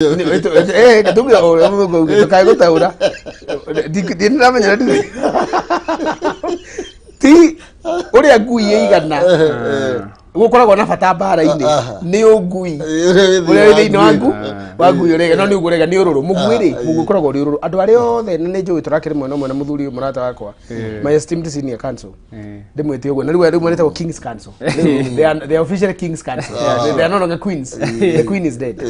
Gatuge ũrĩa mũthũngũ augĩte kaĩ gũtaũra ndĩramenya ndirĩ ti ũrĩa ngui ĩigana gũkoragwo na bata mbara-inĩ nĩ ũngui ũrĩa wĩ thĩinĩ wa ngu wa ngui ũrĩa no nĩ ũguo ũrega nĩ ũrũrũ mũguĩ rĩ mũguĩ ũkoragwo ũrĩ ũrũrũ andũ arĩa othe na nĩ njũĩ tũrakĩrĩ mwena ũmwe na mũthuri ũyũ mũrata wakwa, my esteemed senior counsel, ndĩmwĩte ũguo na rĩu marĩtagwo King's Counsel. Rĩu they are officially King's Counsel. They are no longer queens. The queen is dead.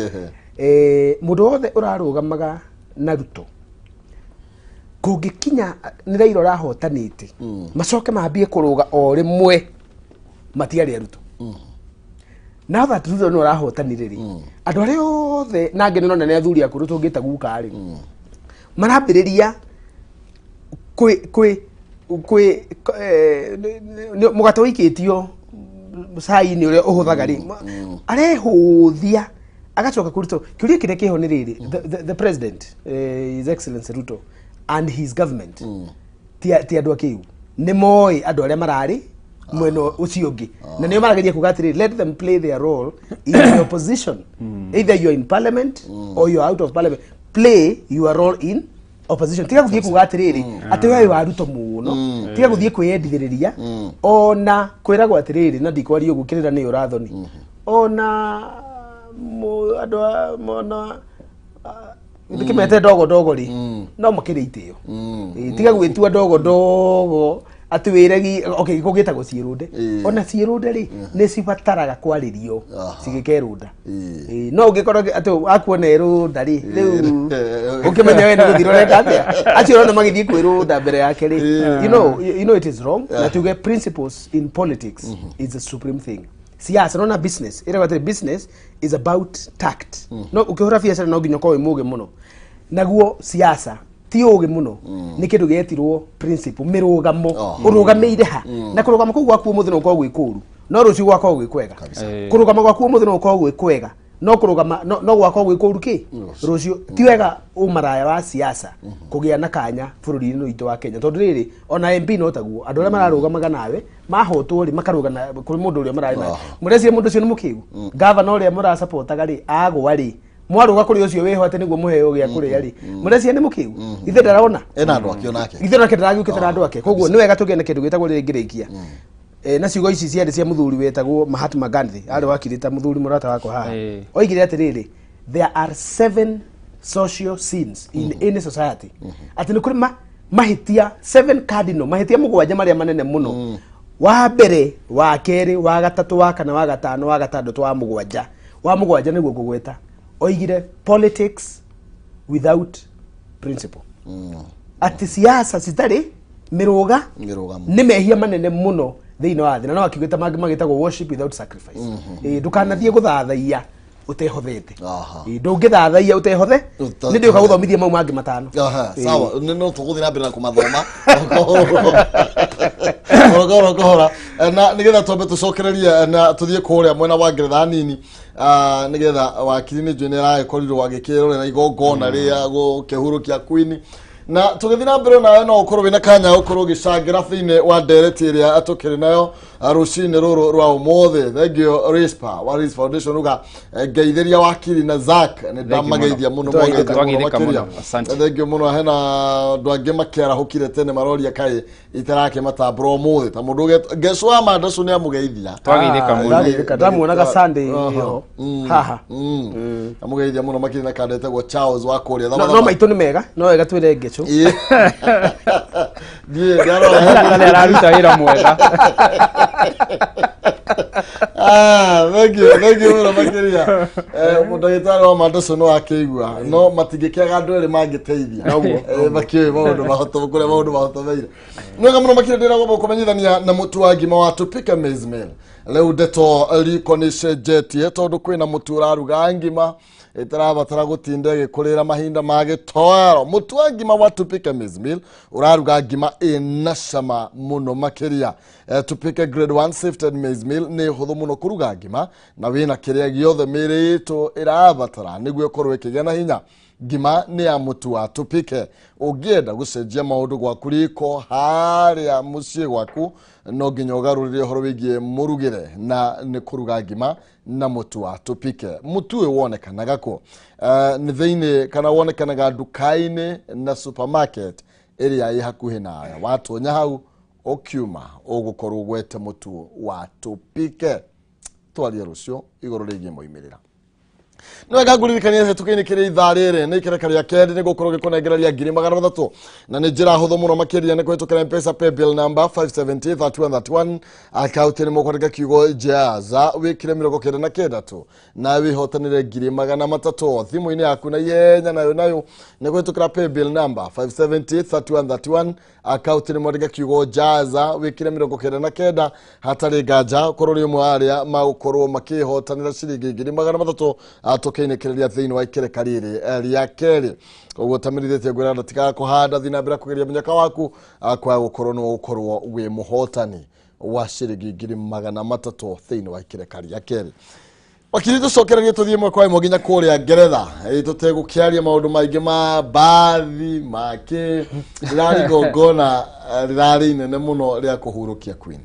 Mũndũ wothe ũrarũgamaga na Ruto kũngĩkinya nĩ Raila ũrahotanĩte macoke mambie kũrũga o rĩmwe matiarĩ a Ruto. Now that Ruto nĩ ũrahotanire rĩ, andũ arĩa othe na angĩ nĩrona nĩ athuri akũrũ tũngĩta guka rĩ, marambĩrĩria kwĩ kwĩ kwĩ mũgate ũikĩtio cai-inĩ ũrĩa ũhũthaga rĩ, arehũthia agacoka kũrĩ Ruto. Kĩũria kĩrĩa kĩho nĩ rĩrĩ, the president, His Excellency Ruto, and his government, ti andũ akĩu nĩ moĩ andũ arĩa mararĩ mwena ũcio ũngĩ na nĩo marageria kuga atĩrĩrĩ, let them play their role in the opposition. Either you are in parliament or you are out of parliament, play your role in opposition. Tiga gũthiĩ kuga atĩrĩrĩ atĩ we wa Ruto mũno, tiga gũthiĩ kwĩyendithĩrĩria ona kwĩragwo atĩrĩrĩ na ndikwaria ũguo kĩrĩra nĩ ũrathoni ona andũ a mona ndĩkĩmete ndogo ndogo rĩ, no makĩrĩ itĩo. Ĩ, tiga gwĩtua ndogo ndogo atĩ wĩregi. Okay, kũgĩtagwo ciĩrũnde. Ona ciĩrũnde rĩ, nĩ cibataraga kwarĩrio cigĩkerũnda. Ĩ, no ũngĩkorwo atĩ wakuona ĩrũnda rĩ, rĩu ũkĩmenya we nĩ gũthiĩ ũreka atĩa. Acio ũrona magĩthiĩ kwĩrũnda mbere yake rĩ, you know it is wrong. Na tuge principles in politics is the supreme thing. Siasa nona business ĩragwo atĩrĩ, business is about tact. No ũkĩhũra biacara no nginya ũkorwo wĩ mũgĩ mũno, naguo siasa ti ũgĩ mũno, nĩ kĩndũ gĩetirwo principle, mĩrũgamo. Ũrũgamĩire ha? Na kũrũgama kũu gwaku ũmũthĩ no gũkorwo gwĩ kũru, no rũciũ gwakorwo gwĩ kwega. Kũrũgama gwaku ũmũthĩ no gũkorwo gwĩ kwega, no kũrũgama no gwakorwo gwĩ kũru kĩ rũciũ. Ti wega ũmaraya wa siasa kũgĩa na kanya bũrũri-inĩ witũ wa Kenya, tondũ rĩrĩ ona MP no taguo andũ arĩa mararũgamaga nawe mahotwo rĩ, makarũga na kũrĩ mũndũ ũrĩa mararĩ nawe. Mũreciria mũndũ ũcio nĩ mũkĩgu? Gavana ũrĩa mũracapotaga rĩ, agwa rĩ, mwarũga kũrĩ ũcio wĩho atĩ nĩguo mũheo gĩa kũrĩa rĩ, mũreciria nĩ mũkĩgu? Ithe ndarona? Ena andũ ake onake. Ithe nake ndaragiũkĩte na andũ ake. Koguo nĩ wega tũgĩe na kĩndũ gĩtagwo rĩrĩ ngĩrĩkia na ciugo ici ciarĩ cia mũthuri wetagwo Mahatma Gandhi, arĩ wakiri ta mũthuri mũrata wakwa haha. Oigire atĩrĩrĩ, there are seven social sins in any society, atĩ nĩ kũrĩ mahĩtia seven cardinal, mahĩtia mũgwanja marĩa manene mũno: wa mbere, wa kerĩ, wa gatatũ, wa kana, wa gatano, wa gatandatũ, wa mũgwanja. Wa mũgwanja nĩguo ngũgweta. Oigire politics without principle, atĩ siasa citarĩ mĩrũga Mĩrũgamo. Nĩ mehia manene mũno thĩinĩ wa thĩ, na no akiugĩte mangĩ magĩtagwo worship without sacrifice. Ĩ, ndũkanathiĩ gũthathaiya ũtehothete. Ĩ, ndũngĩthathaiya ũtehothe. Nĩ ndĩũka gũthomithia mau mangĩ matano. Aha, sawa, nĩ no tũgũthiĩ na mbere na kũmathoma kahora kahora. Na nĩgetha twambe tũcokererie na tũthiĩ kũrĩa mwena wa Ngeretha nini, nĩgetha wakiri nĩ njũĩ nĩ aragĩkorirwo agĩkĩrorera igongona rĩa gũkĩhurũkia queen, na tũgĩthiĩ na mbere nawe no ũkorwo wĩna kanya ũkorwo ũgĩcangĩra thĩinĩ wa ndereti ĩrĩa tũkĩrĩ nayo rũcinĩ rũrũ rwa ũmũthĩ. Thank you, Rispa wa Ris Foundation uga ngeithĩria wakiri na Zack, nĩ ndamageithia mũno. Twageithĩka. Mwageithia mũno. Twageithĩka makĩria. mũno, asante. Thank you mũno. Hena andũ angĩ makĩarahũkire tene maroria kaĩ itarakĩmatambũra ũmũthĩ ta mũndũ Ngecu wa Mandacu nĩ amũgeithia. Twageithĩka mũno. Ndageithĩka, ndamuonaga Sunday ĩyo haha. Amũgeithia mũno makĩria na kanda ĩtagwo Charles wa kũrĩa No maitũ nĩ mega, no wega twĩre Ngecu. Ĩĩ. Niĩ ndarora Na nĩ araruta wĩra mwega. Ah, thank you, thank you mũno makĩria. Mũndagĩtarĩ wa Mandacu no akĩigua no matingĩkĩaga andũ erĩ mangĩteithia. Makĩũĩ maũndũ mahoto kũrĩa maũndũ mahotomeire. Nĩ wega mũno makĩria. Ndĩragomba kũmenyithania na mũtu wa ngima wa Tupike Maize Meal. Rĩu ndeto riko nĩ cenjetie tondũ kwĩna mũtu ũraruga ngima ĩtarabatara gũtinda ĩgĩkũrĩra mahinda ma gĩtoero. Mũtu wa ngima wa Tupike Maize Meal ũraruga ngima ĩna cama mũno makĩria. Tupike Grade 1 Sifted Maize Meal nĩ hũthũ mũno kũruga ngima na wĩna kĩrĩa gĩothe mĩĩrĩ itũ ĩrabatara nĩguo ĩkorwo ĩkĩgĩa na hinya. Ngima nĩ ya mũtu wa Tupike. Ũngĩenda gũcenjia maũndũ gwaku riko harĩa mũciĩ gwaku, no nginya ũgarũrĩre ũhoro wĩgiĩ mũrugĩre na nĩ kũruga ngima na mũtu wa Tupike. Mũtu ũyũ wonekanaga kũ? Ũrĩkũ? Nĩ thĩinĩ kana wonekanaga nduka-inĩ na supermarket ĩrĩa ĩ hakuhĩ nawe. Watonya hau ũkiuma ũgũkorwo ũgwete mũtu wa Tupike. Twarie rũciũ igũrũ rĩgiĩ moimĩrĩra. Nĩ wega ngũririkania hetũka-inĩ kĩrĩ ithaa rĩrĩ nĩ ikereka rĩa kerĩ nĩ gũkorwo gĩkũnengereria 300,000, na nĩ njĩra hũthũ mũno makĩria, nĩ kũhĩtũkĩra Mpesa paybill number 570 3131, akaunti nĩ mũkwandĩka kiugo jaza, wĩkĩre 99 tu na wĩhotanĩre 300,000 thimũ-inĩ yaku na ihenya. Nayo nĩ kũhĩtũkĩra paybill number 570 3131, akaunti nĩ mwandĩka kiugo jaza, wĩkĩre 99. Hatarĩ nganja korwo rĩ ũmwe wa arĩa magũkorwo makĩhotanĩra ciringi 300,000 tũkĩinĩkĩrĩria thĩinĩ wa ikereka rĩrĩ rĩa kerĩ. Koguo tamirithĩtie ngwĩra ndatigaga kũhanda, thiĩ na mbere kũgeria mũnyaka waku, kwaga gũkorwo nĩ ũgũkorwo wĩ mũhotani wa ciringi 300,000 thĩinĩ wa ikereka rĩa kerĩ. Wakiri, tũcokererie tũthiĩ ĩmwe kwa ĩmwe nginya kũrĩa Ngeretha. Tũtegũkĩaria maũndũ maingĩ ma mbathi makĩ rĩrarĩ igongona, rĩrarĩ inene mũno rĩa kũhurũkia Queen.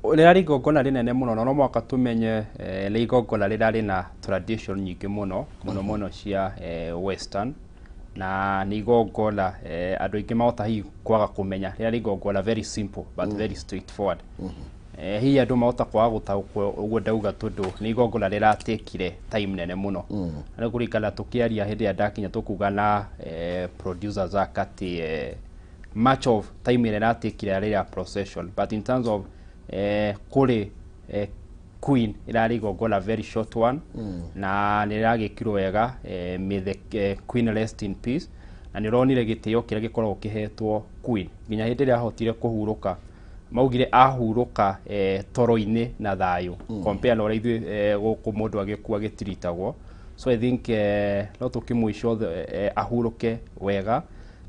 Rĩrarĩ igongona rĩnene mũno, na no mũhaka tũmenye nĩ igongona rĩrarĩ na tradition nyingĩ mũno mũno mũno cia western, na nĩ igongona andũ aingĩ mahota hihi kwaga kũmenya. Rĩrarĩ igongona very simple but very straightforward. Hihi andũ mahota kwaga gũtaũkwo ũguo ndauga, tondũ nĩ igongona rĩratekire time nene mũno. Na kũringana tũkĩaria hĩndĩ ĩrĩa ndakinya tũkuga na producers aka atĩ much of time ĩrĩa ĩratekire yarĩ ya procession, but in terms of kũrĩ queen, ĩrarĩ igongona very short one, na nĩ rĩragĩkirwo wega. May the queen rest in peace. Na nĩ ũronire gĩtĩo kĩrĩa gĩkoragwo kĩhetwo queen nginya hĩndĩ ĩrĩa ahotire kũhurũka. Maugire ahurũka toro-inĩ na thayũ, compare na ũrĩa ithuĩ gũkũ mũndũ agĩkua gĩtiritagwo. So I think no tũkĩmũica ahurũke wega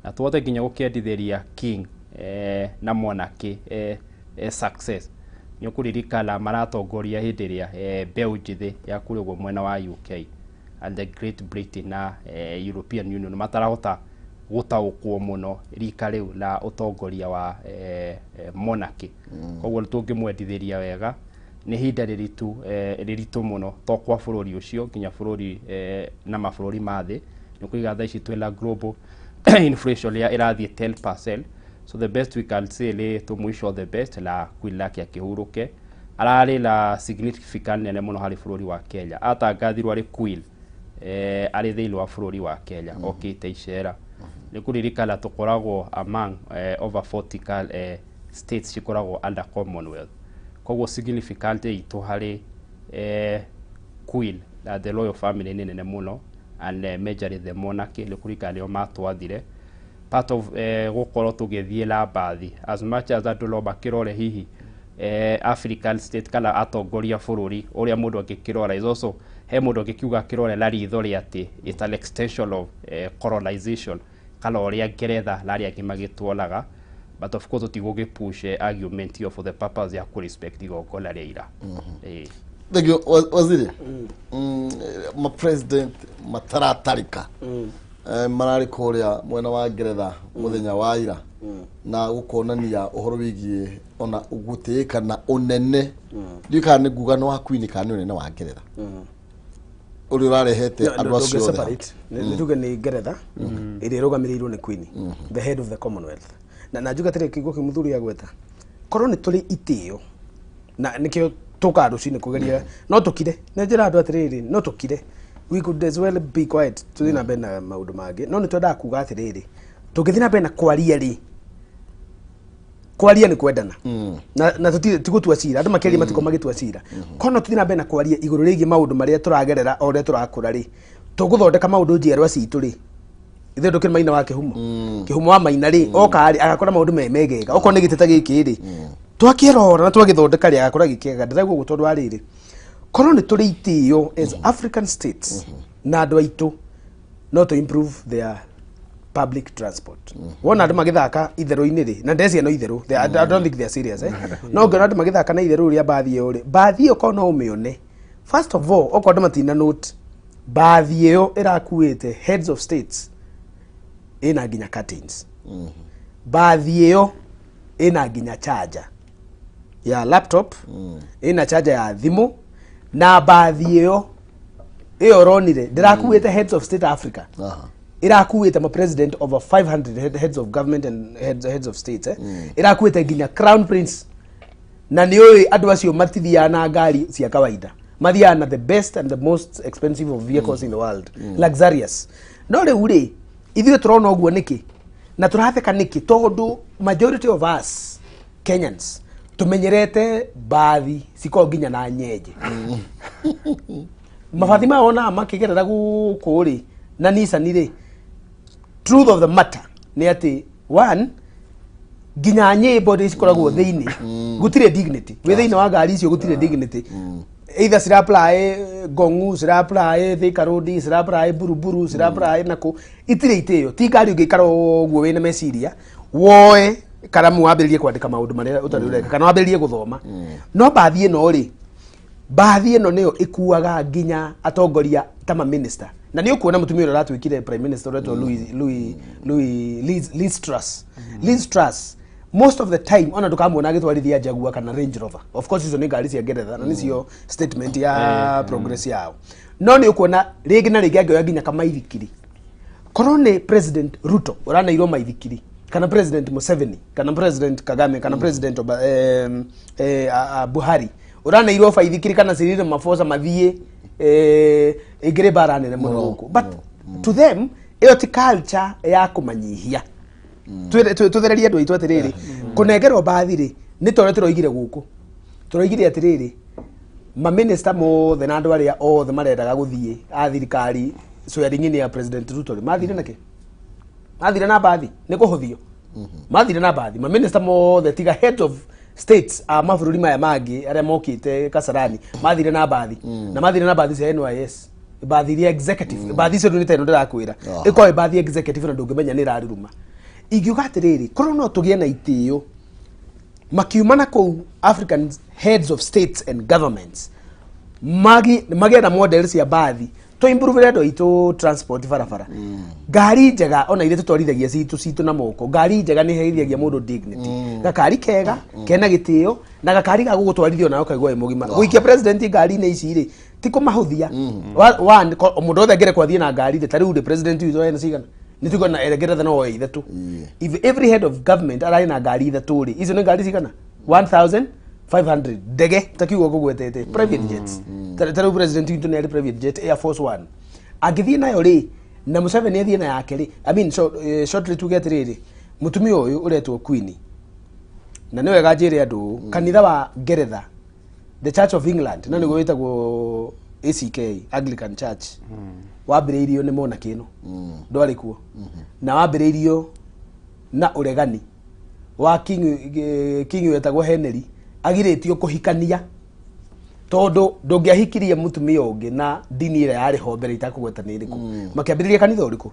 na tũhote nginya gũkĩendithĩria king na mwanake success. Nĩ ũkũririkana maratongoria hĩndĩ ĩrĩa mbeũ njĩthĩ ya kũrĩa ũguo mwena wa UK and the Great Britain na European Union matarahota gũtaũkwo mũno rika rĩu na ũtongoria wa monarchy. Koguo tũngĩmwendithĩria wega, nĩ ihinda rĩritũ, rĩritũ mũno, to kwa bũrũri ũcio, nginya bũrũri na mabũrũri ma thĩ. Nĩ kũiga thaa ici twĩna global inflation ĩrĩa ĩrathiĩ 10%. So the best we can say nĩ tũmwish all the best na Queen Lucky akĩhurũke. Ararĩ na significant nene mũno harĩ bũrũri wa Kenya. Atangathirwo arĩ queen arĩ thĩinĩ wa bũrũri wa Kenya okĩte icera. Nĩ kũririkana tũkoragwo among over 40 states cikoragwo under Commonwealth. Koguo significant itũ harĩ queen na the royal family nĩ nene mũno, and majorly the monarchy, nĩ kũririkana nĩo matwathire part of gũkorwo tũgĩthiĩ na mbathi. As much as andũ no makĩrore hihi African state kana atongoria bũrũri ũrĩa mũndũ angĩkĩrora, is also he mũndũ angĩkiuga akĩrore na ritho rĩa atĩ it's an extension of colonization kana ũrĩa Ngeretha na arĩa angĩ magĩtuonaga. But of course tũtigũgĩ-push argument ĩyo for the purpose ya kũ-respect igongona rĩa ira. Thank you, waziri. Ma president mataratarika mararĩ kũrĩa mwena wa Ngeretha mũthenya wa ira, na gũkonania ũhoro wĩgiĩ ona gũtĩĩka na ũnene. Ndiũĩ kana nĩ nguga nĩ wa queen kana nĩ ũnene wa Ngeretha ũrĩa ũrarehete andũ acio othe hamwe. Nĩ tuge nĩ Ngeretha ĩrĩa ĩrũgamĩrĩirwo nĩ queen, the head of the Commonwealth. Na njuge atĩrĩ, kiugo kĩu mũthuri agweta, korwo nĩ tũrĩ itĩo na nĩkĩo tũkaga rũcinĩ kũgeria no tũkire. Nĩ njĩra andũ atĩrĩrĩ, no tũkire, we could as well be quiet, tũthiĩ na mbere na maũndũ mangĩ. No nĩ twendaga kuga atĩrĩrĩ, tũngĩthiĩ na mbere na kwaria rĩ, kwaria nĩ kwendana na ti gũtua cira. Andũ makĩaria matikorwo magĩtua cira. Korwo no tũthiĩ na mbere na kwaria igũrũ rĩgiĩ maũndũ marĩa tũragerera o ũrĩa tũrakũra rĩ, tũgũthondeka maũndũ njiarwa citũ rĩ. Ithuĩ ndũkĩrĩ maina wa kĩhumo, kĩhumo wa maina rĩ, oka rĩ, agakora maũndũ me megega. Okorwo nĩ gĩtĩ ta gĩkĩ rĩ, twakĩrora na twagĩthondeka rĩ, agakora gĩkĩega. Ndĩrauga ũguo tondũ wa rĩrĩ, korwo nĩ tũrĩ itĩo as African states na andũ aitũ, no to improve their public transport. Wona andũ magĩthaka itherũ-inĩ rĩ, na ndeciria no itherũ. I don't think they are serious, eh? No ngĩona andũ magĩthaka na itherũ rĩa mbathi ĩyo rĩ, mbathi ĩyo korwo no ũmĩone, first of all, okorwo andũ matina note, mbathi ĩyo ĩrakuĩte heads of states ĩna nginya curtains, mbathi ĩyo ĩna nginya charger ya laptop, ĩna charger ya thimũ, na mbathi ĩyo Ĩyo ũronire ndĩrakuĩte heads of state Africa. Aha. Ĩrakuĩte ma president over 500 heads of government and heads of states, eh? Ĩrakuĩte nginya crown prince, na nĩ ũĩ andũ acio matithiaga na ngari cia kawaida, mathiaga na the best and the most expensive of vehicles in the world, luxurious. No rĩu rĩ, ithuĩ tũrona ũguo nĩkĩ na tũratheka nĩkĩ? Tondũ majority of us Kenyans tũmenyerete mbathi cikoragwo nginya na nyenje. Mabathi maya wonaga makĩgerera gũkũ rĩ na Nissan rĩ, truth of the matter nĩ atĩ one, nginya nyĩmbo nĩ cikoragwo thĩinĩ, gũtirĩ dignity wĩ thĩinĩ wa ngari icio, gũtirĩ dignity. Either cirapply Ngongu, cirapply Thika Road, cirapply Buruburu, cirapply nakũ, itirĩ itĩo. Ti ngari ũngĩikara ũguo wĩna meciria, woe karamu wambĩrĩrie kwandĩka maũndũ marĩa ũtarĩ ũreka kana wambĩrĩrie gũthoma. No mbathi ĩno rĩ, mbathi ĩno nĩyo ĩkuaga nginya atongoria ta ma minister, na nĩ ũkuona mũtumia ũrĩa ũratuĩkire prime minister ũretwo Louis Liz Truss. Liz Truss most of the time ona ndũkamuona agĩtwarithia Jaguar kana Range Rover. Of course icio nĩ ngari cia Ngeretha na nĩcio statement ya progress yao, no nĩ ũkuona rĩngĩ na rĩngĩ angĩoya nginya kamaithikiri. Korwo nĩ President Ruto ũraneirwo maithikiri, kana President Museveni, kana President Kagame, kana President Buhari ũraneirwo baithikiri, kana Cyril Ramaphosa mathiĩ ĩngĩrĩ mbara nene mũno gũkũ. But to them ĩyo ti culture ya kũmanyihia. Tũthererie andũ aitũ atĩrĩrĩ, kũnengerwo mbathi rĩ, nĩ ta ũrĩa tũroigire gũkũ, tũroigire atĩrĩrĩ, maminista mothe na andũ arĩa othe marendaga gũthiĩ a thirikari swearing-in ya President Ruto rĩ, mathire nakĩ? Mathire na mbathi. Nĩ kũhũthio mathire na mbathi, maminista mothe tiga head of states a mabũrũri maya mangĩ arĩa mokĩte Kasarani mathire na mbathi, na mathire na mbathi cia NYS, mbathi iria executive. Mbathi icio nĩ ta ĩno ndĩrakwĩra, ĩkorwo ĩ mbathi executive na ndũngĩmenya nĩ ĩraruruma. Ingiuga atĩrĩrĩ, korwo no tũgĩe na itĩo makiuma na kũu African heads of states and governments magĩe na model cia mbathi, tũimprove andũ aitũ transport, barabara, ngari njega, ona iria tũtwarithagia citũ na moko. Ngari njega nĩ heithagia mũndũ dignity, gakari kega kena gĩtĩo na gakari ga gũgũtwarithia onawe ũkaigua wĩ mũgima. Gũikia president ngari-inĩ ici rĩ, ti kũmahũthia. One, mũndũ wothe angĩrekwo athiĩ na ngari rĩ, ta rĩu rĩ, president witũ ena cigana? Nĩ tuga na Ngeretha no oe ithatũ. If every head of government ararĩ na ngari ithatũ rĩ, icio nĩ ngari cigana? 1500. Ndege ta kiugo kũgwetete, private jets, ta rĩu president witũ nĩ arĩ private jet, Air Force One, angĩthiĩ nayo rĩ, na Museveni athiĩ na yake rĩ. I mean, so, shortly tuge atĩrĩrĩ, mũtumia ũyũ ũretwo Queen, na nĩ wega njĩre andũ ũũ, kanitha wa Ngeretha, the Church of England, na nĩguo wĩtagwo ACK, Anglican Church, wambĩrĩirio nĩ monarchy ĩno ndwarĩ kuo, na wambĩrĩirio na ũregani wa king wetagwo Henry, agirĩtio kũhikania tondũ ndũngĩahikirie mũtumia ũngĩ na ndini ĩrĩa yarĩ ho mbere itakũgweta nĩ ĩrĩkũ. Makĩambĩrĩria kanitha ũrĩkũ?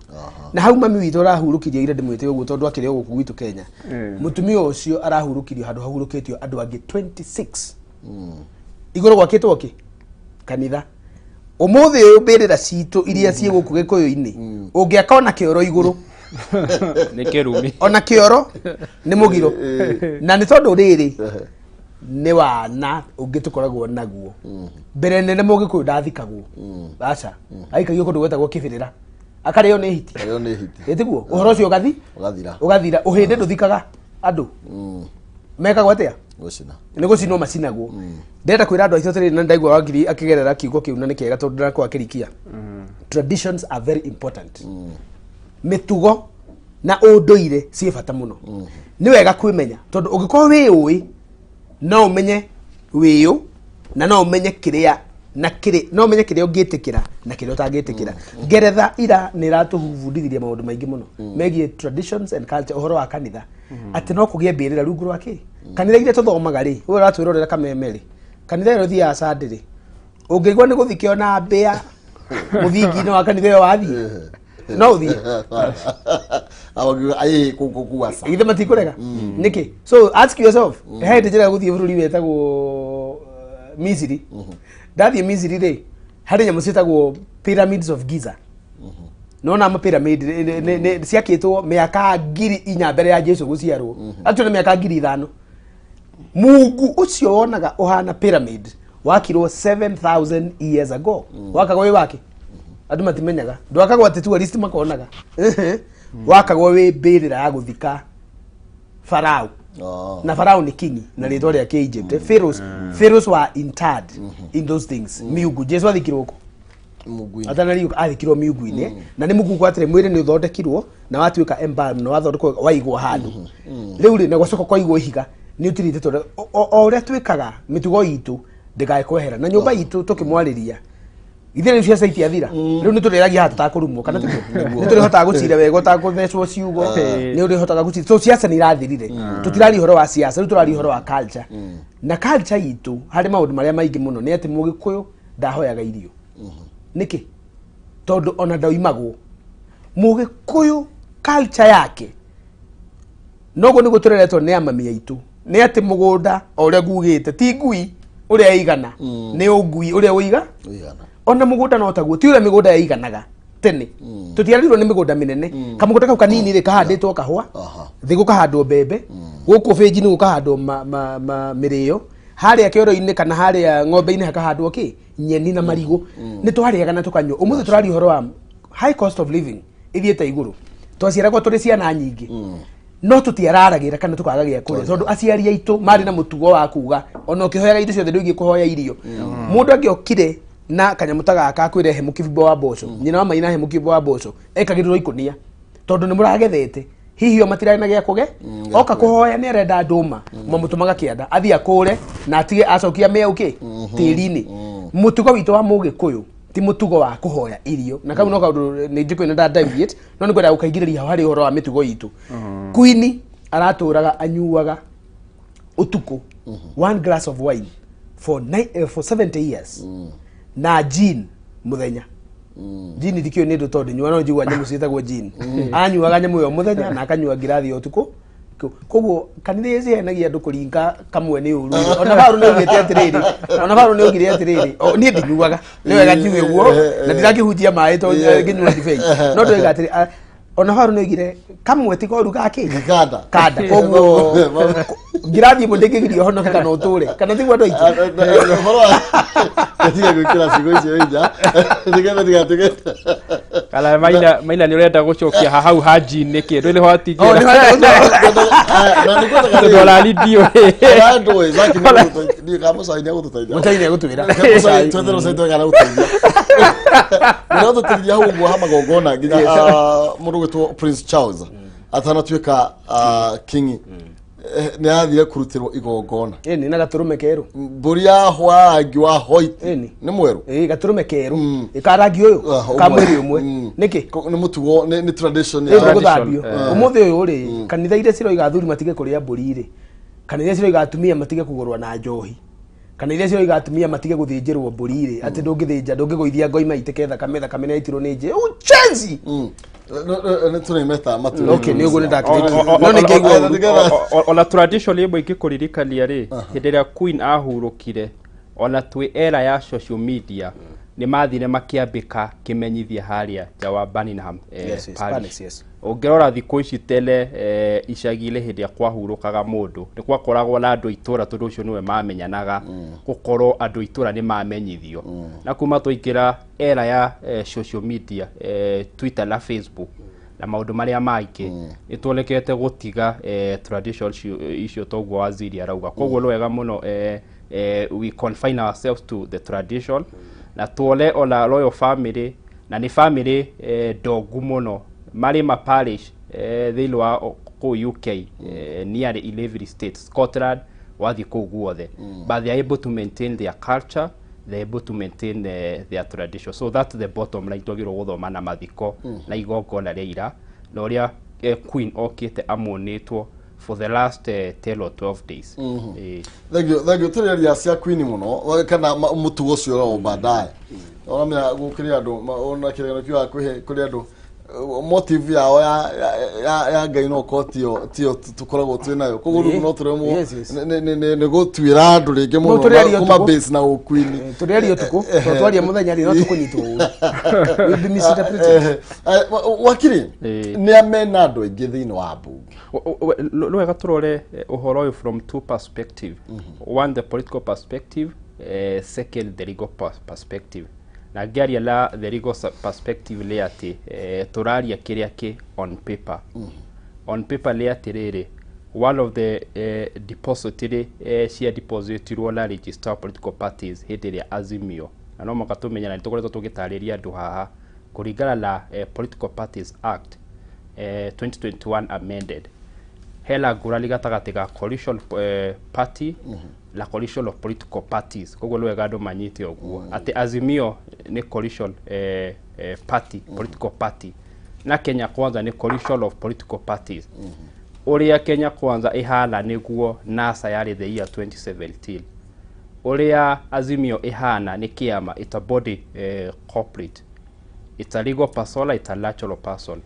Na hau mami witũ arahurũkirio ira, ndĩmwĩte ũguo tondũ akĩrĩ o gũkũ gwitũ Kenya. Mũtumia ũcio arahurũkirio handũ hahurũkĩtio andũ angĩ 26, igũrũ gwakĩtwo kĩ kanitha. Ũmũthĩ ũyũ mbĩrĩra citũ iria ciĩ gũkũ gĩkũyũ-inĩ, ũngĩaka ona kĩoro igũrũ, Nĩ kĩrumi. Ona kĩoro nĩ mũgiro, na nĩ tondũ rĩrĩ nĩ wana ũngĩ tũkoragwo naguo. Mbere nene mũgĩkũyũ ndathikagwo, aca, aikagio kũndũ gwetagwo kĩbĩrĩra, akarĩo nĩ hiti. Arĩo nĩ hiti. Ĩtiguo ũhoro ũcio ũgathi Ũgathira. Ũgathira. Ũhĩndĩ ndũthikaga andũ, mekagwo atĩa? Gũcina. Nĩ gũcinwo macinagwo. Ndĩrenda kwĩra andũ aitũ atĩrĩrĩ, na ndaigua wangiri akĩgerera kiugo kĩu na nĩ kĩega tondũ ndĩrakorwo akĩrikia, traditions are very important. Mĩtugo na ũndũire ciĩ bata mũno. Nĩ wega kwĩmenya, tondũ ũngĩkorwo wĩ ũĩ, no ũmenye wĩyũ na no ũmenye kĩrĩa na kĩrĩ, no ũmenye kĩrĩa ũngĩtĩkĩra na kĩrĩa ũtangĩtĩkĩra. Ngeretha ira nĩ ĩratũbundithirie maũndũ maingĩ mũno megiĩ traditions and culture, ũhoro wa kanitha, atĩ no kũgĩe mbĩrĩra rungu rwa kĩ kanitha iria tũthomaga rĩ, ũyũ ũratwĩrorera kameme rĩ, kanitha ĩrĩa ũthiaga Sunday rĩ, ũngĩigua nĩ gũthikio na mbĩa mũthingi-inĩ wa kanitha ĩyo, wathiĩ no ũthiĩ? Awakiuga aĩ kuasa. Ithe matikũrega nĩkĩ? So ask yourself. He hĩndĩ njĩra gũthiĩ bũrũri wetagwo Misiri. Ndathiĩ Misiri rĩ, harĩ nyamũ ciĩtagwo pyramids of Giza. Nona ma pyramid ciakĩtwo mĩaka 4000 mbere ya Jesu gũciarwo, actually mĩaka 5000. Mungu ũcio wonaga ũhana pyramid wakirwo 7000 years ago, wakagwo wĩ wake. Andũ matimenyaga. Ndwakagwo atĩ tourist makonaga. Wakagwo wĩ mbĩrĩra ya gũthika Farao. Na Farao nĩ king na rĩtwa rĩa Egypt. Pharaohs, pharaohs were interred in those things. Miungu. Jesu athikirwo kũ? Mungu-inĩ. Atanariũka athikirwo miungu-inĩ. Na nĩ mũgungo atĩrĩ mwĩrĩ nĩ ũthondekirwo na watuĩka embalm na wathondekwo waigwo handũ. Rĩu rĩ na gwacoka kwaigwo ihiga nĩ ũtirĩte tondũ o ũrĩa twĩkaga mĩtugo itũ ndĩkae kwehera na nyũmba itũ tũkĩmwarĩria ithe rĩu ciaca itiathira rĩu nĩ tũrĩragia haha tũtakũrumwo kana tiguo nĩ tũrĩhotaga gũcira wega ũtakũthecwo ciugo nĩ ũrĩhotaga gũcira so ciaca nĩ irathirire tũtiraria ũhoro wa ciaca rĩu tũraria ũhoro wa culture na culture itũ harĩ maũndũ marĩa maingĩ mũno nĩ atĩ mũgĩkũyũ ndahoyaga irio nĩkĩ tondũ ona ndaimagwo mũgĩkũyũ culture yake noguo nĩguo tũreretwo nĩ amami aitũ nĩ atĩ mũgũnda o ũrĩa ngugĩte ti ngui ũrĩa ĩigana nĩ ũngui ũrĩa ũiga Ũigana. Ona mũgũnda no taguo ti ũrĩa mĩgũnda yaiganaga tene tũtiarĩirwo nĩ mĩgũnda mĩnene kamũgũnda kau kanini rĩ kahandĩtwo kahũa thĩ gũkahandwo mbembe gũkũ bĩnji-inĩ gũkahandwo mĩrĩo harĩa kĩoro-inĩ kana harĩa ng'ombe-inĩ hakahandwo kĩ nyeni na marigũ nĩ twarĩaga na tũkanyua ũmũthĩ tũraria ũhoro wa high cost of living ithiĩte igũrũ twaciaragwo tũrĩ ciana nyingĩ no tũtiararagĩra kana tũkaga gĩa kũrĩa tondũ aciari aitũ marĩ na mũtugo wa kuga ona ũkĩhoyaga indo ciothe ndũingĩ kũhoya irio mũndũ angĩokire na kanyamũ ta gaka akwĩre he mũkibimbo wa mboco nyina wa maina he mũkibimbo wa mboco ekagĩrĩrwo ikũnia tondũ nĩ mũragethete hihi o matirarĩ na gĩa kũge oka kũhoya nĩ arenda ndũma mamũtũmaga kĩanda athiĩ akũre na atige acokia mĩau kĩ tĩri-inĩ mũtugo witũ wa mũgĩkũyũ ti mũtugo wa kũhoya irio na kau no kaũndũ nĩ njĩkũyũ na nda-deviate no nĩ ngwenda gũkaingĩrĩria hau harĩ ũhoro wa mĩtugo itũ Queen aratũraga anyuaga ũtukũ one glass of wine for 70 years na gin mũthenya gin ndikĩũĩ nĩ ndũ tondũ nyua no njigua nyamũ ciĩtagwo gin anyuaga nyamũ ĩyo mũthenya na akanyua ngirathi ya ũtukũ koguo kanitha iria cihenagia andũ kũringa kamwe nĩ ũru ona Paũlũ nĩ augĩte atĩrĩrĩ ona Paũlũ nĩ augire atĩrĩrĩ niĩ ndinyuaga nĩ wega njigue ũguo na ndirakĩhunjia maĩ tondũ ngĩnyua ndibei no ndoiga atĩrĩ ona Paũlũ nĩ augire kamwe ti koru gakĩ Kanda. Kanda koguo ngirathi ĩmwe ndĩngĩgiria ũhonoke kana ũtũre kana tiguo andũ aitũ Ũhoro wa gatiga gwĩkĩra ciugo icio nja nĩgetha ndigatuĩke Kana maina maina nĩ ũrenda gũcokia hau ha gin nĩkĩ ndũrĩ Oh, watigĩra nĩ na nĩ ngwendaga tondũ rĩrĩ, ona ndiũĩ ona ndũĩ Zaki nĩ egũtũteithia- ndiũĩ kana Mũcai nĩ egũtũteithia. Mũcai nĩ egũtwĩra. Mũcai, twethere Mũcai tuone kana egũtũteithia. Nĩ egũtũteithia hau ũguo ha magongona nginya mũndũ ũgwĩtwo Prince Charles atanatuĩka king nĩ athire kũrutĩrwo igongona Ĩni na gatũrũme kerũ mbũri ya rangi wa white Ĩni. nĩ mwerũ ĩĩ gatũrũme kerũ ka rangi ũyũ ka mwĩrĩ ũmwe nĩkĩ nĩ mũtugo nĩ tradition rĩu ya gũthambio ũmũthĩ ũyũ rĩ kanitha iria ciroiga athuri matige kũrĩa mbũri rĩ kanitha iria ciroiga atumia matige kũgũrwo na njohi kana iria ciroiga atumia matige gũthĩnjĩrwo mbũri rĩ atĩ ndũngĩthĩnja ndũngĩgũithia ngoima itĩke thakame thakame nĩ yaitirwo nĩ njĩ uchenzi Nĩ tũrĩmeta matu Okay, nĩ ũguo nĩ ndakĩrĩkia no nĩ ngĩigua ũru Ona tradition ĩmwe ingĩkũririkania rĩ hĩndĩ ĩrĩa queen ahurũkire ona twĩ era ya social media nĩ mathire makĩambĩka kĩmenyithia harĩa nja wa Buckingham Yes, yes, Palace. Palace, yes. Ũngĩrora thikũ ici tene icagi-inĩ hĩndĩ ĩrĩa kwahurũkaga mũndũ nĩ gwakoragwo na andũ a itũra tondũ ũcio nĩwe mamenyanaga gũkorwo andũ a itũra nĩ mamenyithio na kuma twaingĩra era ya social media Twitter na Facebook na maũndũ marĩa mangĩ nĩ tuonekete gũtiga tradition icio toguo waziri arauga koguo nĩ wega mũno we confine ourselves to the tradition na tuone ona royal family na nĩ family ndongu mũno marĩ ma parish thĩinĩ wa kũu UK nearly in every state Scotland wathiĩ kũu guothe but they are able to maintain their culture, they are able to maintain their tradition, so that's the bottom line twagĩrĩirwo gũthoma na mathiko na igongona rĩa ira na ũrĩa queen okĩte amonĩtwo for the last 10 or 12 days. Thank you, thank you. Tũrĩ cia queen mũno kana mũtugo ũcio ũrorwo baadaye ũramenya gũkĩrĩ andũ ona kĩrĩgano kiugaga kũrĩ andũ motive yao ya Ngai no korwo tio tũkoragwo twĩ nayo koguo rĩu no tũremwo nĩ gũtuĩra andũ rĩngĩ No mũno tũrĩaria kuma ũtukũ. base na ũqueen. Tũrĩaria ũtukũ tondũ twaria mũthenya rĩ no tũkũnyitwo ũru. We'll be misinterpreted. Wakiri nĩ amena andũ aingĩ thĩinĩ wa mbunge. Nĩ wega tũrore ũhoro ũyũ from two perspective, one the political perspective, second the legal perspective. Na ngĩaria la the legal perspective nĩ atĩ tũraria kĩrĩa kĩ on paper. On paper nĩ atĩrĩrĩ, one of the depository cia depositirwo na register of political parties hĩndĩ ĩrĩa Azimio, na no mũhaka tũmenye na nĩ tũkoretwo tũgĩtarĩria andũ haha kũringana na Political Parties Act 2021 amended, hena ngũrani gatagatĩ ga coalition party na coalition of political parties. Koguo nĩ wega andũ manyite ũguo atĩ Azimio nĩ coalition party, political party, na Kenya Kwanza nĩ coalition of political parties. Ũrĩa Kenya Kwanza ĩhana nĩguo NASA yarĩ the year 2017. Ũrĩa Azimio ĩhana nĩ kĩama, it's a body corporate, it's a legal persona, it's a natural person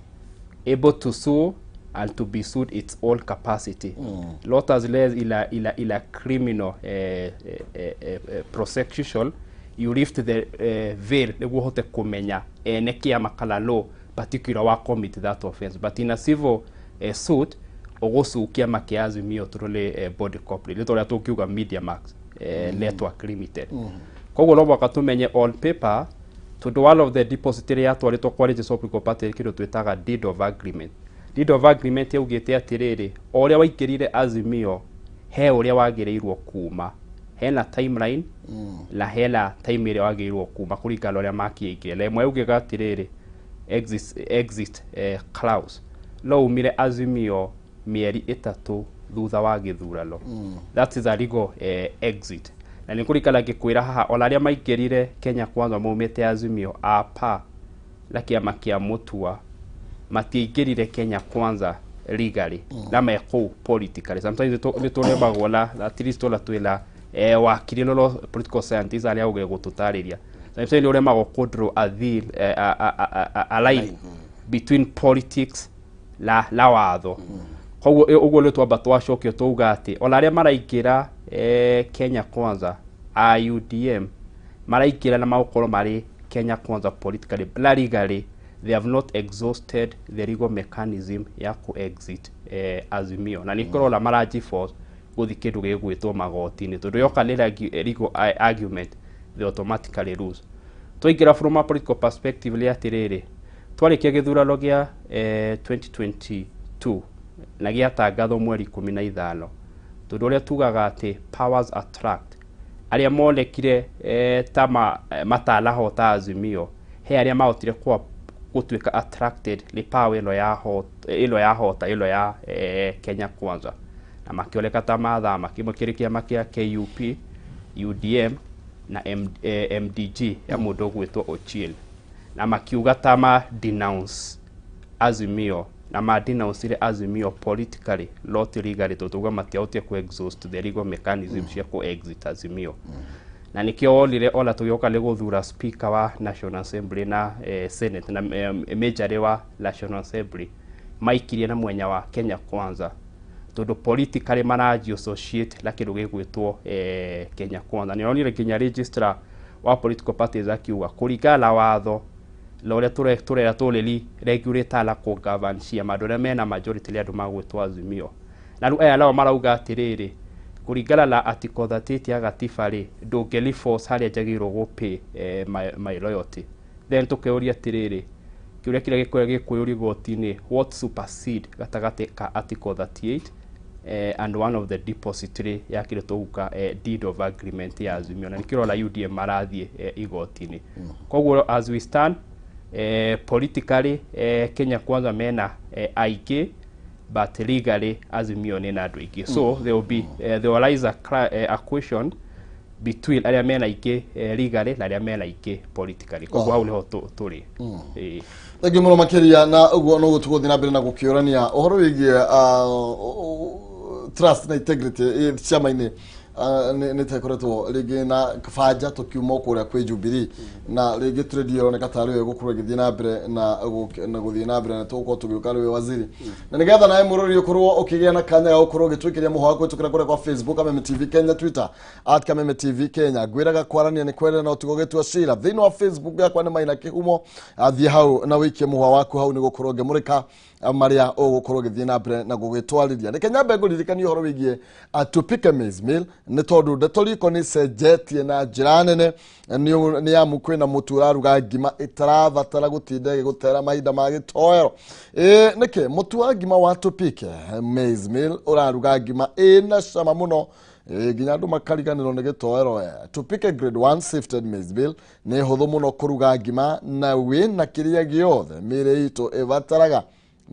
able to sue and to be sued its own capacity, not as less ila criminal prosecution. You lift the veil nĩguo ũhote kũmenya ene kĩama kana no particular wa commit that offense, but in a civil suit ũgũsue kĩama kĩa Azimio tondũ nĩ body corporate, nĩ ta ũrĩa tũngiuga Media Max Network Limited. Koguo no mũhaka tũmenye on paper, tondũ one of the deposit ĩrĩa yatwarĩtwo kwa Register of Political Party, kĩndũ twĩtaga deed of agreement. Deed of agreement yaugĩte atĩrĩrĩ, o ũrĩa waingĩrire Azimio he ũrĩa wagĩrĩirwo kuma, hena timeline na hena time ĩrĩa wagĩrĩirwo kuma kũringana na ũrĩa makĩingĩra. Na ĩmwe yaugaga atĩrĩrĩ, exit clause, no umire Azimio mĩeri 3 thutha wa gĩthurano. That is a legal exit. Na nĩ kũringana ngĩkwĩra haha, ona arĩa maingĩrire Kenya Kwanza maumĩte Azimio apa na kĩama kĩa Mũtua matiaingĩrire Kenya Kwanza legally na me kũu politically. Sometimes nĩ tũremagwo na at least ona twĩna wakiri no political scientist arĩa ũgĩ gũtũtarĩria, sometimes nĩ ũremagwo kũ draw a deal, a line between politics la watho. Koguo ũguo nĩ twamba twacokio twauga atĩ ona arĩa maraingĩra Kenya Kwanza a UDM maraingĩra na magũkorwo marĩ Kenya Kwanza politically na legally they have not exhausted the legal mechanism ya ku exit Azimio, na nĩ kũrona maraji force gũthiĩ kĩndũ gĩgwĩtwo magoti-inĩ, tondũ yoka nĩ legal argument, they automatically lose. Twaingĩra from a political perspective nĩ atĩrĩrĩ, twarĩkia gĩthurano gĩa 2022 na gĩatangathwo mweri 15, tondũ ũrĩa tugaga atĩ powers attract, arĩa monekire ta matanahota Azimio, he arĩa mahotire kwa gũtuĩka attracted nĩ power ĩno ya ĩno yahota ĩno ya Kenya Kwanza, na makĩoneka ta mathama. Kĩmwe kĩrĩ kĩama kĩa KUP, UDM na MDG ya mũndũ ũgwĩtwo Ochieng, na makiuga ta ma denounce Azimio, na ma denouncire Azimio politically, not legally, tondũ tuga matiahotire ku exhaust the legal mechanism cia ku exit Azimio. Na nikĩo wonire ona tũgĩũka nĩ gũthura speaker wa National Assembly na Senate na majority wa National Assembly maikirie na mwenya wa Kenya Kwanza, tondũ politically maraji associate na kĩndũ gĩgwĩtwo Kenya Kwanza. Nĩ onire nginya registrar wa political parties akiuga kũringana na watho na ũrĩa tũrera tũrĩri regulator na kũ govern ciama, andũ arĩa mena majority nĩ andũ magwĩtwo Azimio. Na rĩu aya nao marauga atĩrĩrĩ, kũringana na article 38 ya gatiba rĩ, ndũngĩ force harĩa njagĩrĩirwo gũ pay my loyalty. Then tũkĩũria atĩrĩrĩ, kĩũria kĩrĩa gĩkoragwo gĩkũyũrio igoti-inĩ, what supersede gatagatĩ ka article 38 and one of the depository ya kĩrĩa tũguka deed of agreement ya Azimio? Na nĩkĩo ũrona UDM marathiĩ igoti-inĩ. Koguo as we stand, politically Kenya Kwanza mena aingĩ, but legally Azimio nĩ na andũ aingĩ. So there will be there will rise a question between arĩa mena aingĩ legally na arĩa mena aingĩ politically. Koguo hau nĩho tũrĩ. Ĩĩ. Thengiũ mũno makĩria. Na ũguo no tũgũthiĩ na mbere na gũkĩũrania ũhoro wĩgiĩ trust na integrity ciama-inĩ nĩ ta ĩkoretwo rĩngĩ na banja tũkiuma o kũrĩa kwĩ Jubilee, na rĩngĩ trend ĩroneka tarĩ yo ĩgũkorwo ĩgĩthiĩ na mbere na gũthiĩ na mbere, na tũgũkorwo tũgĩũka rĩwe waziri, na nĩgetha nawe mũrori ũkorwo ũkĩgĩa na kanya ga gũkorwo ũgĩtwĩkĩria mũhwa kũhĩtũkĩra kũrĩa kwa Facebook Kameme TV Kenya, Twitter @KamemeTV Kenya. Ngwĩraga kwarania nĩ kwendana na ũtigo gĩtua cira. Thĩinĩ wa Facebook yakwa nĩ Maina Kĩhumo, athiĩ hau na wĩikie mũhwa waku hau, nĩ gũkorwo ngĩmũrĩka marĩa ũgũkorwo ũgĩthiĩ na mbere na gũgĩtwarĩria. Reke nyambe ngũririkanie ũhoro wĩgiĩ Tupike Maize Meal. Nĩ tondũ Ndeto Riko nĩ cenjetie na njĩra nene, nĩ amu kwĩna mũtu ũraruga ngima ĩtarabatara gũtinda ĩgĩgũtera mahinda ma gĩtoero. Ĩ nĩkĩ mũtu wa ngima wa Tupike maize meal ũraruga ngima ĩna cama mũno, nginya andũ makariganĩrwo nĩ gĩtoero. Tupike grade 1 sifted maize meal nĩ hũthũ mũno kũruga ngima na wĩna kĩrĩa gĩothe mĩĩrĩ itũ ĩbataraga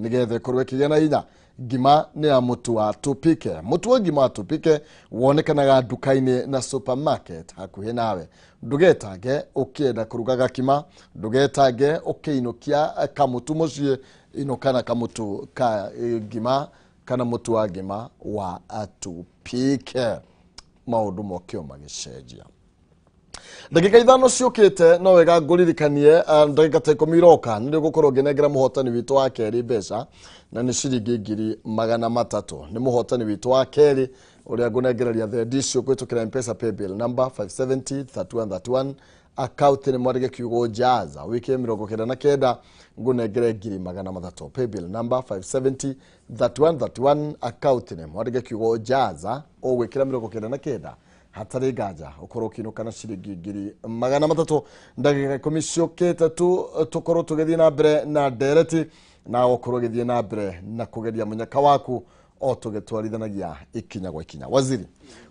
nĩgetha ĩkorwo ĩkĩgĩa na hinya. Ngima nĩ ya mũtu wa Tupike. Mũtu wa ngima wa Tupike wonekanaga nduka-inĩ na supermarket hakuhĩ nawe. Ndũgetange ũkĩenda kũruga gakima, ndũgetange ũkĩinũkia kamũtu mũciĩ, inũka na kamũtu ka ngima kana mũtu wa ngima wa Tupike. Maũndũ mokĩo magĩcenjia. Ndagĩka 5 ciũkĩte no wega ngũririkanie, ndagĩka ta 10 iroka nĩ gũkorwo ngĩnengera mũhotani witũ wa kerĩ mbeca, na nĩ ciringi 300,000. Nĩ mũhotani witũ wa kerĩ ũrĩa ngũnengereria thendi icio kũhĩtũkĩra M-Pesa paybill number 570 3131, account nĩ mwandĩke kiugo Jaza, wĩkĩre 99, ngũnengere 300,000. Paybill number 570 3131, account nĩ mwandĩke kiugo Jaza, ũgwĩkĩra 99, hatarĩ nganja ũkorwo ũkĩinũka na ciringi 300,000. Ndagĩka 10 ciũkĩte tu tũkorwo tũgĩthiĩ na mbere na ndereti, na ũkorwo ũgĩthiĩ na mbere na kũgeria mũnyaka waku o tũgĩtwarithanagia ikinya gwa ikinya. Waziri,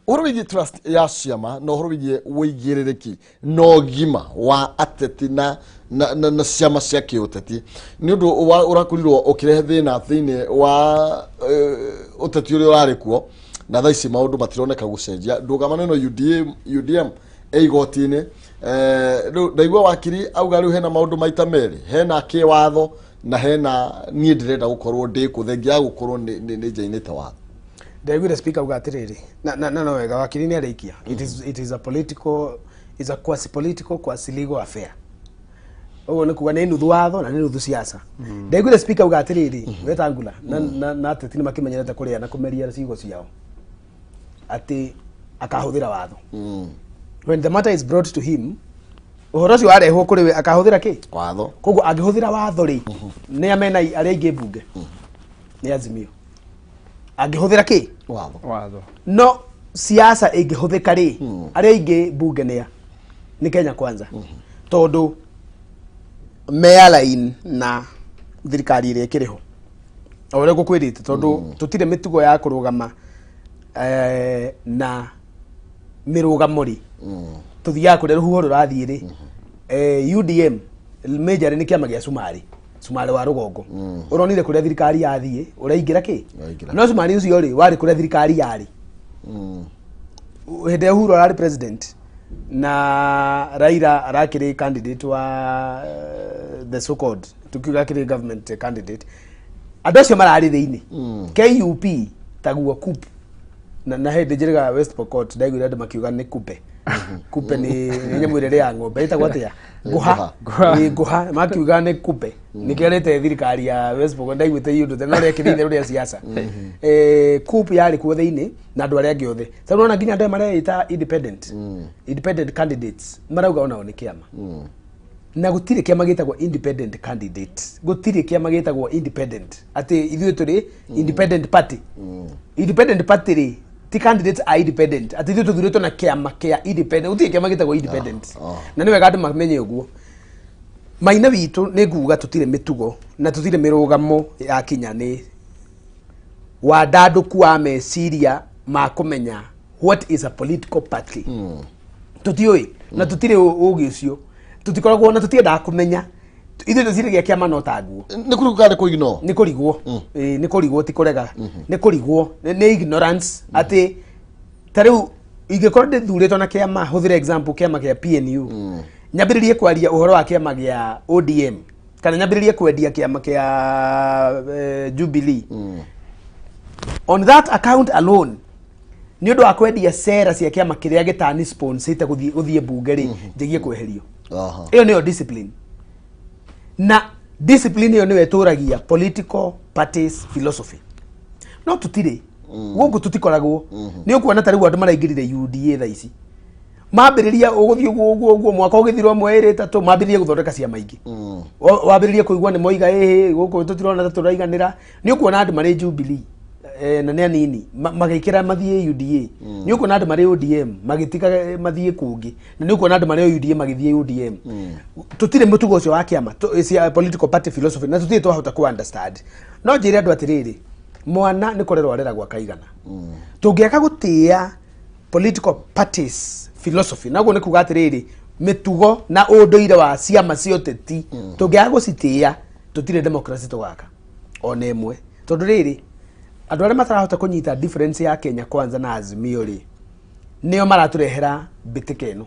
ũhoro wĩgiĩ trust ya ciama na ũhoro wĩgiĩ ũigĩrĩrĩki na ũgima wa ateti na ciama cia kĩũteti nĩ ũndũ ũrakorirwo ũkĩrehe thĩna thĩinĩ wa ũteti ũrĩa ũrarĩ kuo, na thaa ici maũndũ matironeka gũcenjia. Ndũgamano ĩno UDA, UDM ĩ igoti-inĩ. Rĩu ndaigua wakiri auga rĩu hena maũndũ maita merĩ, hena kĩwatho na hena niĩ ndĩrenda gũkorwo ndĩ kũ thengia ya gũkorwo nĩ njainĩte watho. Ndaiguire speaker auga atĩrĩrĩ, na no wega wakiri nĩ arĩkia. It is a political, is a quasi political, quasi legal affair. Ũguo nĩ kuga nĩ nuthu watho na nĩ nuthu siasa. Ndaiguire speaker auga atĩrĩrĩ, Wetangula na ateti nĩ makĩmenyerete kũrĩa na kũmeria ciugo ciao, atĩ akahũthĩra watho when the matter is brought to him. Ũhoro ũcio warehwo kũrĩ we, akahũthĩra kĩ? Watho. Koguo angĩhũthĩra watho rĩ, nĩ amena arĩa aingĩ mbunge nĩ Azimio. Angĩhũthĩra kĩ? Watho. Watho. No siasa ĩngĩhũthĩka rĩ, arĩa aingĩ mbunge nĩa nĩ Kenya Kwanza, tondũ me align na thirikari ĩrĩa ĩkĩrĩ ho, o ũrĩa ngũkwĩrĩte, tondũ tũtirĩ mĩtugo ya kũrũgama na mĩrũgamo rĩ, tũthiaga kũrĩa rũhuho rũrathiĩ rĩ. UDM major nĩ kĩama gĩa cumarĩ, cumarĩ wa rũgongo. Ũronire kũrĩa thirikari yathiĩ, ũraingĩra kĩ? Ũraingĩra. No cumarĩ ũcio rĩ, warĩ kũrĩa thirikari yarĩ hĩndĩ ĩrĩa Uhuru ararĩ president na Raila arakĩrĩ candidate wa the so called, tukiuga akĩrĩ government candidate, andũ acio mararĩ thĩinĩ KUP taguo KUP na hĩndĩ njĩrĩga West Pokot ndaiguire andũ makiuga nĩ kupe. Kupe nĩ nyamũ ĩrĩa ya ng'ombe ĩtagwo atĩa? Ngũha. Ĩ, ngũha makiuga nĩ kupe, nĩkĩo rĩte thirikari ya West Pokot. Ndaiguĩte iũndũ tene no rĩakĩrĩ itherũ rĩa siasa. KUP yarĩ kuo thĩinĩ na andũ arĩa angĩ othe. Sasa unaona nginya andũ aya mareita independent candidates marauga onao nĩ kĩama, na gũtirĩ kĩama gĩtagwo independent candidate, gũtirĩ kĩama gĩtagwo independent, atĩ ithuĩ tũrĩ independent party. Independent party rĩ, ti candidates a independent, atĩ ithuĩ tũthurĩtwo na kĩama kĩa independent. Gũtirĩ kĩama gĩtagwo independent, na nĩ wega andũ mamenye ũguo. Maina witũ nĩ nguga tũtirĩ mĩtugo na tũtirĩ mĩrũgamo ya kinya nĩ wandandũku wa meciria ma kũmenya what is a political party. Tũtiũĩ na tũtirĩ ũgĩ ũcio, tũtikoragwo na tũtiendaga kũmenya. Ithuĩ tũciragia kĩama no ta nguo. Nĩ kũrigwo kana nĩ kũignore? Nĩ kũrigwo. Ĩĩ, nĩ kũrigwo, ti kũrega, nĩ kũrigwo. Nĩ ignorance, atĩ ta rĩu ingĩkorwo ndĩthurĩtwo na kĩama, hũthĩre example kĩama kĩa PNU, nyambĩrĩrie kwaria ũhoro wa kĩama gĩa ODM kana nyambĩrĩrie kwendia kĩama kĩa Jubilee, on that account alone, nĩ ũndũ wa kwendia cera cia kĩama kĩrĩa gĩtani sponsor gũthiĩ mbunge rĩ, njĩgie kweherio. Ĩyo nĩyo discipline, na discipline ĩyo nĩyo ĩtũragia political parties philosophy, no tũtirĩ gũkũ, tũtikoragwo. Nĩ ũkuona ta rĩu andũ maraingĩrire UDA thaa ici, mambĩrĩria ũgũthiĩ ũguo ũguo ũguo, mwaka ũgĩthira ũmwe, ĩrĩ, ĩtatũ, mambĩrĩrie gũthondeka ciama ingĩ. Wambĩrĩrie kũigua nĩ moiga ĩhĩ gũkũ tũtirona ta tũraiganĩra. Nĩ ũkuona andũ marĩ Jubilee. na nĩ anini magĩkĩra mathiĩ UDA. Nĩ ũkuona andũ marĩ ODM magĩtiga mathiĩ kũngĩ, na nĩ ũkuona andũ marĩ UDA magĩthiĩ ODM. Tũtirĩ mũtugo ũcio wa kĩama cia political party philosophy, na tũtirĩ twahota ku understand. No njĩre andũ atĩrĩrĩ, mwana nĩ kũrerwo areragwo akaigana. Tũngĩaga gũtĩĩa political parties philosophy, naguo nĩ kuga atĩrĩrĩ, mĩtugo na ũndũire wa ciama cia ũteti, tũngĩaga gũcitĩĩa tũtirĩ democracy tũgaka ona ĩmwe. Tondũ rĩrĩ, andũ arĩa matarahota kũnyita difference ya Kenya Kwanza na Azimio rĩ, nĩo maratũrehera mbĩtĩka ĩno.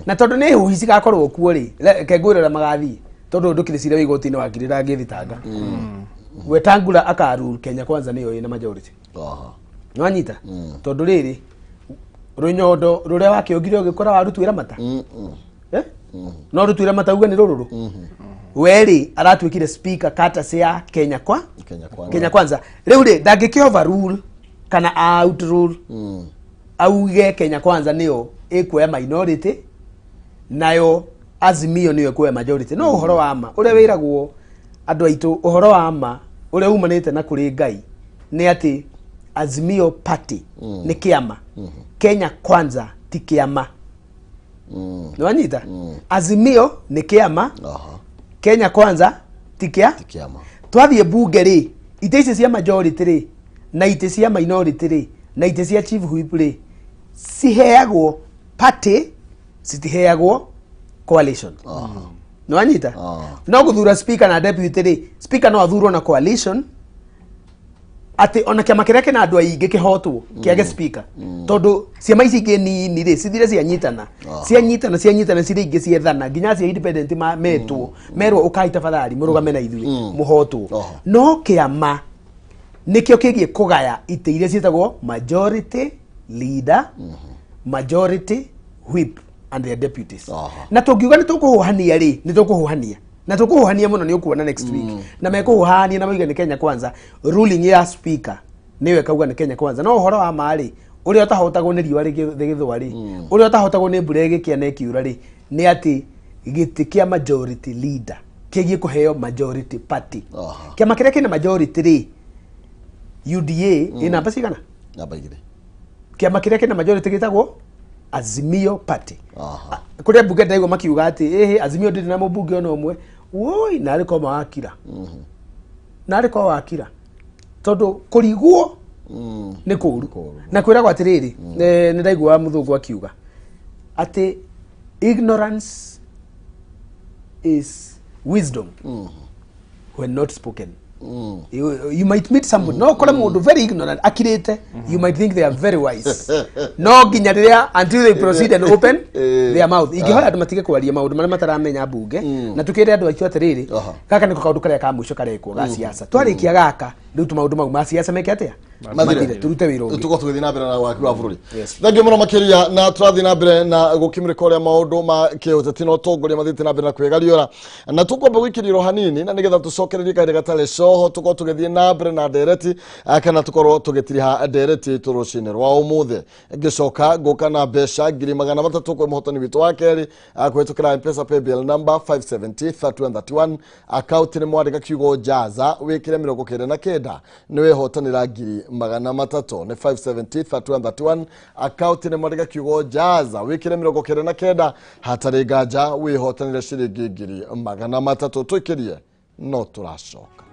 Na tondũ nĩ huhi cigakorwo kuo rĩ, reke ngwĩre ũrĩa magathiĩ, tondũ ndũkĩrĩ cira wĩ igoti-inĩ wa ngirĩra ngĩthitanga. Wetangula akarule Kenya Kwanza nĩyo ĩna majority. Nĩwanyita? Tondũ rĩrĩ, rũnyondo rũrĩa wakĩongire ũgĩkora warutuĩra mata, eh? No rutuĩra mata uge nĩ rũrũrũ. We rĩ, aratuĩkire speaker courtesy ya Kenya kwa Kenya Kwanza. Kenya Kwanza. Rĩu rĩ, ndangĩkĩ overrule kana outrule auge Kenya Kwanza nĩyo ĩkuoya minority nayo Azimio nĩyo ĩkuoya majority. No ũhoro wa ma ũrĩa wĩragwo andũ aitũ, ũhoro wa ma ũrĩa umanĩte na kũrĩ Ngai nĩ atĩ Azimio Party nĩ kĩama, Kenya Kwanza ti kĩama. Nĩwanyita? Azimio nĩ kĩama, Kenya Kwanza ti kĩa Kĩama. Twathiĩ bunge rĩ, itĩ ici cia majority rĩ, na itĩ cia minority rĩ, na itĩ cia chief whip rĩ, ciheagwo party, citiheagwo coalition. Nĩwanyita? No gũthura speaker na deputy rĩ, speaker no athurwo na coalition, atĩ ona kĩama kĩrĩa kĩna andũ aingĩ kĩhotwo kĩage speaker, tondũ ciama ici ingĩ nini rĩ, cithire cianyitana, cianyitana, cianyitana, cirĩ ingĩ ciethana, nginya cia independent metwo merwo ũkai tafadhali mũrũgame na ithuĩ mũhotwo. No kĩama nĩkĩo kĩgiĩ kũgaya itĩ iria ciĩtagwo majority leader, majority whip and their deputies. Na tũngiuga nĩ tũkũhũhania rĩ, nĩ tũkũhũhania na tũkũhũhania mũno, nĩ ũkuona next week na mekũhũhania na mauge nĩ Kenya Kwanza. Ruling ya speaker nĩyo ĩkauga nĩ Kenya Kwanza. No ũhoro wa ma rĩ, ũrĩa ũtahotagwo nĩ riũa rĩgĩthũa rĩ, ũrĩa ũtahotagwo nĩ mbura ĩgĩkĩa na ĩkiura rĩ, nĩ atĩ gĩtĩ kĩa majority leader kĩgiĩ kũheo majority party. Kĩama kĩrĩa kĩna majority rĩ, UDA ĩ namba cigana? Namba 2. Kĩama kĩrĩa kĩna majority gĩtagwo Azimio Party. Kũrĩa mbunge ndaigua makiuga atĩ ĩhĩ, Azimio ndĩrĩ na mũmbunge ona ũmwe. Woi, narĩ koma wakira, narĩ ko wakira, tondũ kũrigwo nĩ kũru na kwĩragwo atĩrĩrĩ, nĩ ndaigua mũthũngũ akiuga atĩ ignorance is wisdom when not spoken. You might meet somebody, no ũkore mũndũ very ignorant akirĩte, you might think they are very wise, no nginya rĩrĩa, until they proceed and open their mouth. Ingĩhoya andũ matige kwaria maũndũ marĩa mataramenya mbunge, na tukĩre andũ aitũ atĩrĩrĩ, gaka nĩko kaũndũ karĩa ka mũico karekwo ga siasa. Twarĩkia gaka rĩu, tu maũndũ mau ma siasa meke atĩa? Mathire, turute wĩra ũngĩ. Tukorwo tũgĩthiĩ na mbere na waki wa bũrũri. Yes. Thengiũ mũno makĩria, na tũrathiĩ na mbere na gũkĩmũrĩka ũrĩa maũndũ ma kĩũteti na ũtongoria mathiĩte na mbere na kwĩgariũra, na tũkwamba gũikĩrĩrwo hanini na nĩgetha tũcokererie kahinda gatarĩ coho, tũkorwo tũgĩthiĩ na mbere na ndereti, kana tũkorwo tũgĩtiriha ndereti itũ rũcinĩ rwa ũmũthĩ. Ngĩcoka ngũka na mbeca 300,000 kwĩ mũhotani witũ wa kerĩ, kũhĩtũkĩra M-Pesa paybill number 570 3131, account nĩ mwandĩka kiugo jaza, wĩkĩre 99, nĩ wĩhotanĩra 300,000. Nĩ 570 3131, account nĩ mwandĩka kiugo jaza, wĩkĩre 99, hatarĩ nganja wĩhotanĩre ciringi 300,000. Tũikĩrie no tũracoka.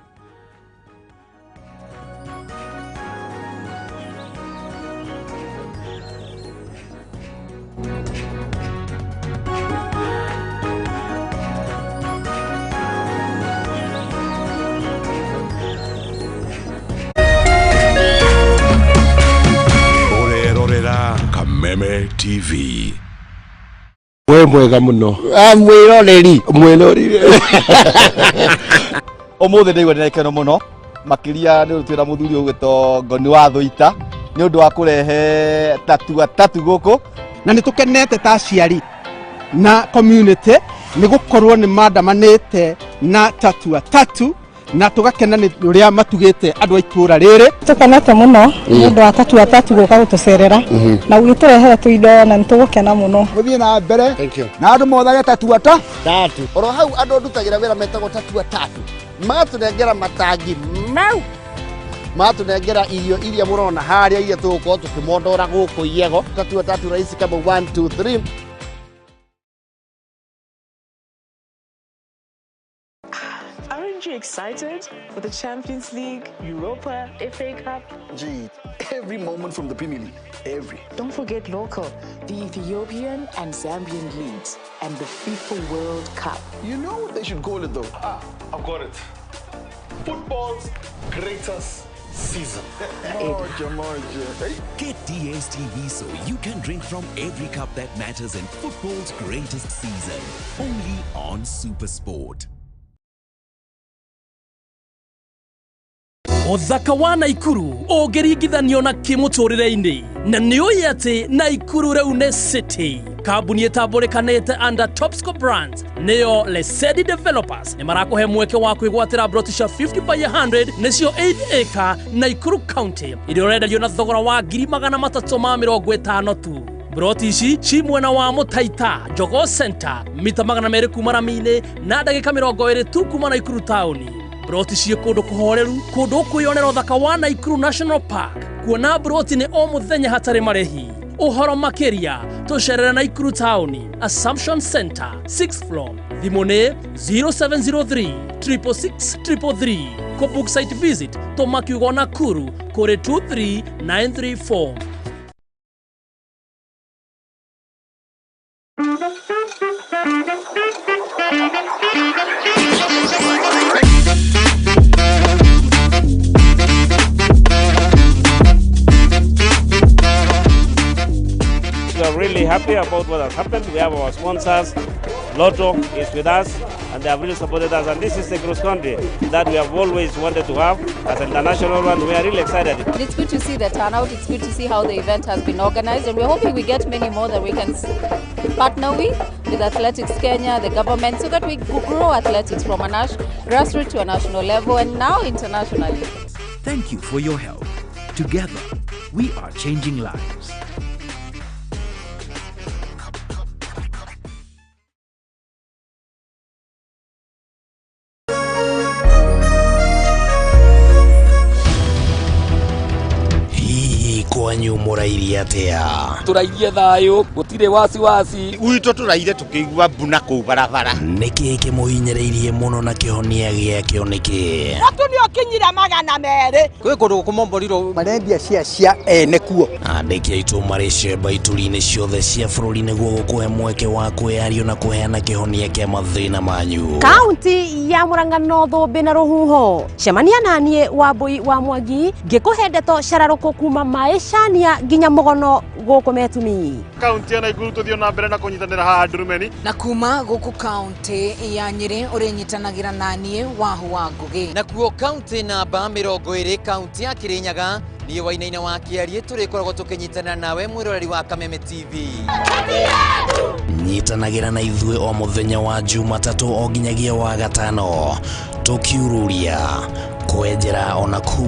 Ũrerorera Kameme TV. We mwega muno. Mwĩroreri. Mwĩroreri. Ũmũthĩ ndaigua ndĩna gĩkeno mũno makĩria nĩ ũndũ twĩna mũthuri ũgwĩtwo Ngoni wa Thũita nĩ ũndũ wa kũrehe tatua tatu gũkũ. Na nĩ tũkenete ta aciari na community nĩ gũkorwo nĩ mandamanĩte na tatua tatu, na tũgakena nĩ ũrĩa matugĩte andũ a itũũra rĩrĩ. Tukenete muno nĩ ũndũ wa tatua tatu gũka gũtũcerera na gũgĩtũrehera tũindo, na nĩ tũgũkena mũno. Mũthiĩ na mbere na andũ mothage tatua ta tatu. Oro hau andũ ndutagĩra wĩra metagwo tatua tatu magatũnengera matangi mau. Matunengera irio iria murona haria iria tugukorwo tukimondora guku Yego. Tatua Tatu rahisi kama 1 2 3. Aren't you excited for the Champions League, Europa, FA Cup? Gee, every moment from the Premier League, every. Don't forget local, the Ethiopian and Zambian leagues, and the FIFA World Cup. You know what they should call it though? Ah, I've got it. Football's greatest season. Get DSTV so you can drink from every cup that matters in football's greatest season. Only on SuperSport. Ũthaka wa Naikuru ũngĩringithanio na kĩmũtũrĩre-inĩ na nĩũĩ atĩ Naikuru rĩu nĩ city. Kambuni ĩtambũrĩkanĩte under Topsco Brands nĩyo Lesedi Developers nĩ marakũhe mweke wa kwĩgwatĩra broti cia 50 by 100 nĩcio 8 acre Naikuru County iria ũrenderio na thogora wa 350 tu. Broti ici ci mwena wa Mũtaita Jogoo Center mita 200 kuma rami-inĩ na ndagĩka 20 tu kuma Naikuru taũni. Broti ciĩ kũndũ kũhoreru kũndũ ũkwĩyonera ũthaka wa Naikuru National Park. Kuona broti nĩ o mũthenya hatarĩ marĩhi. Ũhoro makĩria tũcerere Naikuru taũni Assumption Center 6th floor. Thimũ nĩ 0703 666 333. Kũbook site visit tũma kiugo Nakuru kũrĩ 23934. We are really happy about what has happened. We have our sponsors. Lotto is with us and they have really supported us. And this is the cross country that we have always wanted to have as an international one. We are really excited. It's good to see the turnout. It's good to see how the event has been organized. And we're hoping we get many more that we can partner with Athletics Kenya, the government, so that we grow athletics from a grassroots to a national level and now internationally. Thank you for your help. Together, we are changing lives. Kwanyu mũrairie atĩa? Tũrairie thayũ, gũtirĩ wasiwasi. Gwitũ tũraire tũkĩigua mbuna kũu barabara. Nĩkĩ kĩmũhinyĩrĩirie mũno na kĩhonia gĩakĩo nĩkĩ? Mũtu nĩũkinyire 200. Kwĩ kũndũ kũmomborirwo marendia cia ene kuo. Andĩki aitũ marĩ cemba ituri-inĩ ciothe cia bũrũri nĩguo gũkũhe mweke wa kwĩyario na kũheana kĩhonia kĩa mathĩna manyu. Kaunti ya Murang'a no thũmbĩ na rũhuho. Cemania naniĩ Wambui wa Mwangi ngĩkũhe ndeto cararũkũ kuma maĩcania nginya mũgono gũkũ Metumi. Kaunti ya Nakuru tuthio na mbere na kunyitanira haha Ndurumeni. Na kuma guku kaunti ya Nyeri urinyitanagĩra naniĩ Wahu wa Ngugi. Nakuo kaunti namba 20 kaunti ya Kirinyaga niĩ Wainaina wa Kĩarie tũrĩkoragwo tũkĩnyitanĩra nawe mwĩroreri wa Kameme TV. Nyitanagĩra na ithuĩ o mũthenya wa Jumatatũ o nginyagia wa gatano tũkiururia kwenjera ona kubũ.